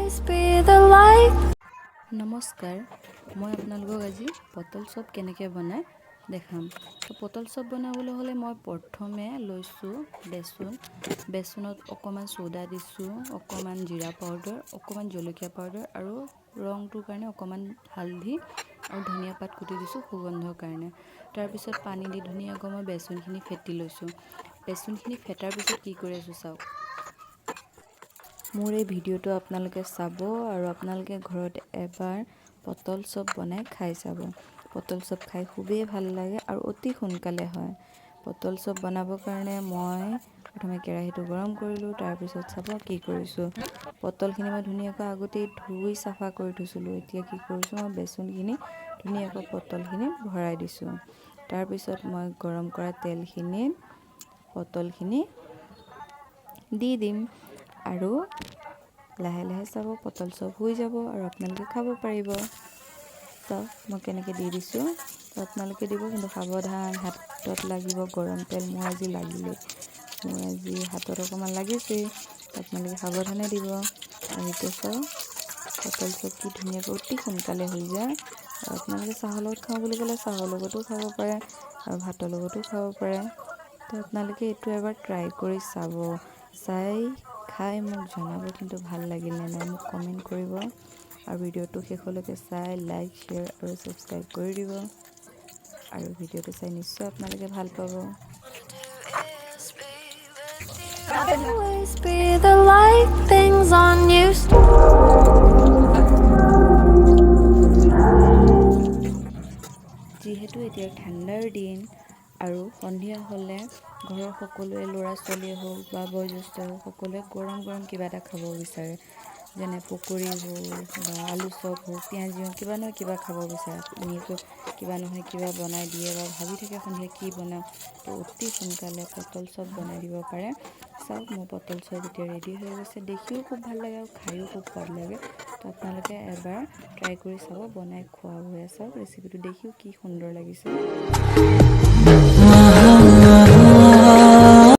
Be the light. নমস্কাৰ, মই আপোনালোকক আজি পটল চপ কেনেকৈ বনায় দেখাম। তো পটল চপ বনাবলৈ হ'লে মই প্ৰথমে লৈছোঁ বেচন। বেচনত অকণমান চ'ডা দিছোঁ, অকণমান জিৰা পাউডাৰ, অকণমান জলকীয়া পাউডাৰ আৰু ৰংটোৰ কাৰণে অকণমান হালধি আৰু ধনিয়া পাত কুটি দিছোঁ সুগন্ধৰ কাৰণে। তাৰপিছত পানী দি ধুনীয়াকৈ মই বেচনখিনি ফেটি লৈছোঁ। বেচনখিনি ফেটাৰ পিছত কি কৰি আছোঁ চাওক। মোৰ এই ভিডিঅ'টো আপোনালোকে চাব আৰু আপোনালোকে ঘৰত এবাৰ পটল চপ বনাই খাই চাব। পটল চপ খাই খুবেই ভাল লাগে আৰু অতি সোনকালে হয়। পটল চপ বনাবৰ কাৰণে মই প্ৰথমে কেৰাহীটো গৰম কৰিলোঁ। তাৰপিছত চাব কি কৰিছোঁ। পটলখিনি মই ধুনীয়াকৈ আগতেই ধুই চাফা কৰি থৈছিলোঁ। এতিয়া কি কৰিছোঁ, মই বেচনখিনি ধুনীয়াকৈ পটলখিনি ভৰাই দিছোঁ। তাৰপিছত মই গৰম কৰা তেলখিনিত পটলখিনি দি দিম আৰু লাহে লাহে চাব, পটল চপ হৈ যাব আৰু আপোনালোকে খাব পাৰিব। চাওক, মই কেনেকৈ দি দিছোঁ। তো আপোনালোকে দিব, কিন্তু সাৱধান, হাতত লাগিব গৰম তেল। মোৰ আজি লাগিলে, মোৰ আজি হাতত অকণমান লাগিছেই। আপোনালোকে সাৱধানে দিব। আৰু এতিয়া চাওক, পটল চপ কি ধুনীয়াকৈ অতি সোনকালে হৈ যায়। আৰু আপোনালোকে চাহৰ লগত খাওঁ বুলি ক'লে চাহৰ লগতো খাব পাৰে আৰু ভাতৰ লগতো খাব পাৰে। তো আপোনালোকে এইটো এবাৰ ট্ৰাই কৰি চাব, চাই খাই মোক জনাব কিন্তু ভাল লাগিল নে নাই, মোক কমেণ্ট কৰিব। আৰু ভিডিঅ'টো শেষলৈকে চাই লাইক, শ্বেয়াৰ আৰু ছাবস্ক্ৰাইব কৰি দিব। আৰু ভিডিঅ'টো চাই নিশ্চয় আপোনালোকে ভাল পাব। Always be the light things on you. যিহেতু এতিয়া ঠাণ্ডাৰ দিন আৰু সন্ধিয়া হ'লে ঘৰৰ সকলোৱে, ল'ৰা ছোৱালীয়ে হওক বা বয়োজ্যেষ্ঠ হওক, সকলোৱে গৰম গৰম কিবা এটা খাব বিচাৰে। যেনে পকৰি হওক বা আলু চপ হওক, পিঁয়াজি হওক, কিবা নহয় কিবা খাব বিচাৰে। এনেকৈ কিবা নহয় কিবা বনাই দিয়ে বা ভাবি থাকে সন্ধিয়া কি বনাম। তো অতি সোনকালে পটল চপ বনাই দিব পাৰে। চাওক, মোৰ পটল চপ এতিয়া ৰেডি হৈ গৈছে। দেখিও খুব ভাল লাগে আৰু খায়ো খুব সোৱাদ লাগে। তো আপোনালোকে এবাৰ ট্ৰাই কৰি চাব, বনাই খোৱা হৈ। চাওক, ৰেচিপিটো দেখিও কি সুন্দৰ লাগিছে।